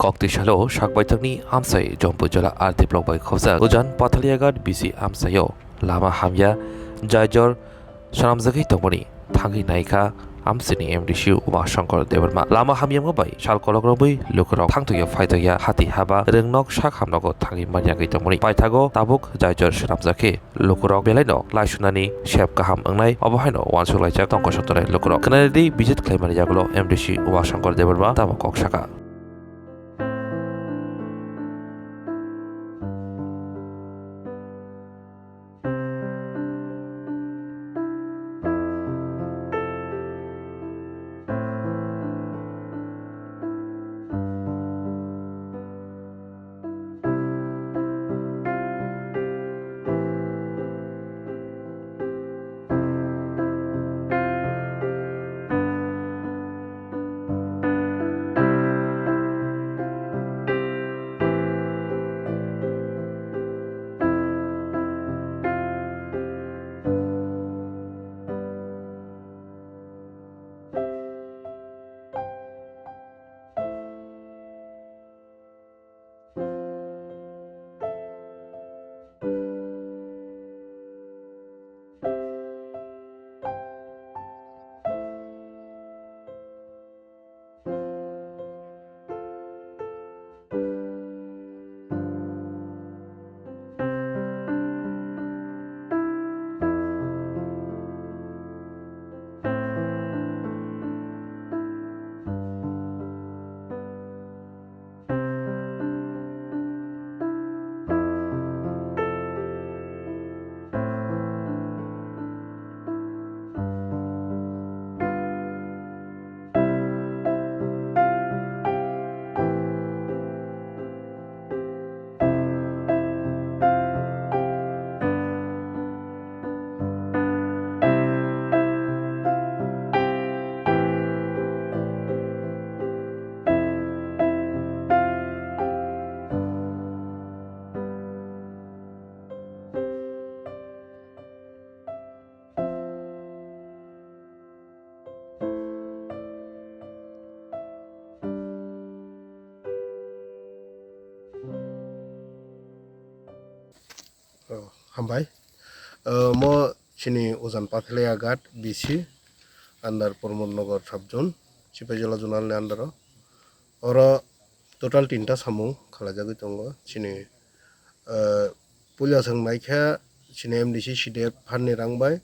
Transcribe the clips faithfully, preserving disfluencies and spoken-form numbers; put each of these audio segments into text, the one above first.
Kokti salo sakbaithangni amchai Jampui jila R D block bai khobjak Ujan Pathaliaghat B C amchaio lama hamya jaijor swnamjagwi tongmani thangwi naikha amchaini M D C Uma Shankar Debbarma. Lama hamyama bai sal kolok romwi lukurok thangtokya phaitokya hati haba rwngnok sak hamnogo thangwi manyagwi tongmani paithago tabuk jaijor swnamjakhe lukurok belaino laisunani sep kaham wngnai, obo haino uansuk laijak tongkha sotonai lukurok. Khwnaridi visit khlaimani yagulo M D C Uma Shankar Debbarma tamo kok saka. Oh, hambai. Oh, mo chini Ujan Pathaliaghat B C under Pramod Nagar sub zone, Sipaijala zonal ni under o. Oro total tinta samung khlaijagwi tongo. Chini, eh, puila chwng naikha chini M D C C D F phan ni rang bai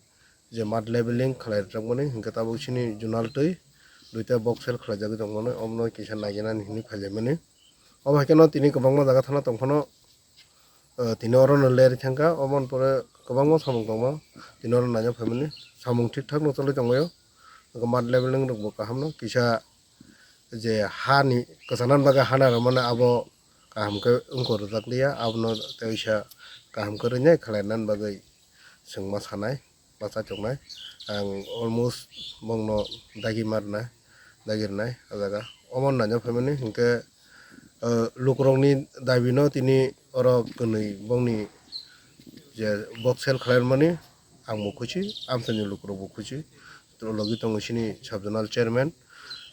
je mud leveling khlai rwjakmani, hinkhe tabuk chini zonal twi duita box sel khlaijagwi tongmani, omono kisa naigenani hinwi phailaimani. Obo hai kheno tini kwbangma jaga thana tongphano, eh, tini oro no leri thangkha, omo ni pore kwbangma samung tongma, tini oro naina phaimani, samung thik thak no choli tonglaio, mud leveling rok bo kaham no kisa je hani kwchangna bagwi hana rwmani abo kaham khe wngkha rwjak liya, abono teisa kaham khe rwinai khlai nani bagwi chwngma sanai, bachai tongnai. Ang almost bongno dagi ma rwnai, dagi rwnai o jaga. Omo naina phaimani hinkhe, eh, lukurokni dabino tini oro kwnwi bongni je box sel khlai rwmani ang bo khusi, amchaini lukurok bo khusi. Logi tongo chini sub zonal chairman,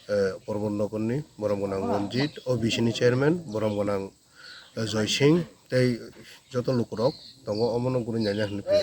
eh, Pramod Nagarni, borom gwnang Ranjit, O B C ni chairman, borom gwnang, eh, Joy Singh, tei joto lukurok tongo, omono guri nanya hinwi phai.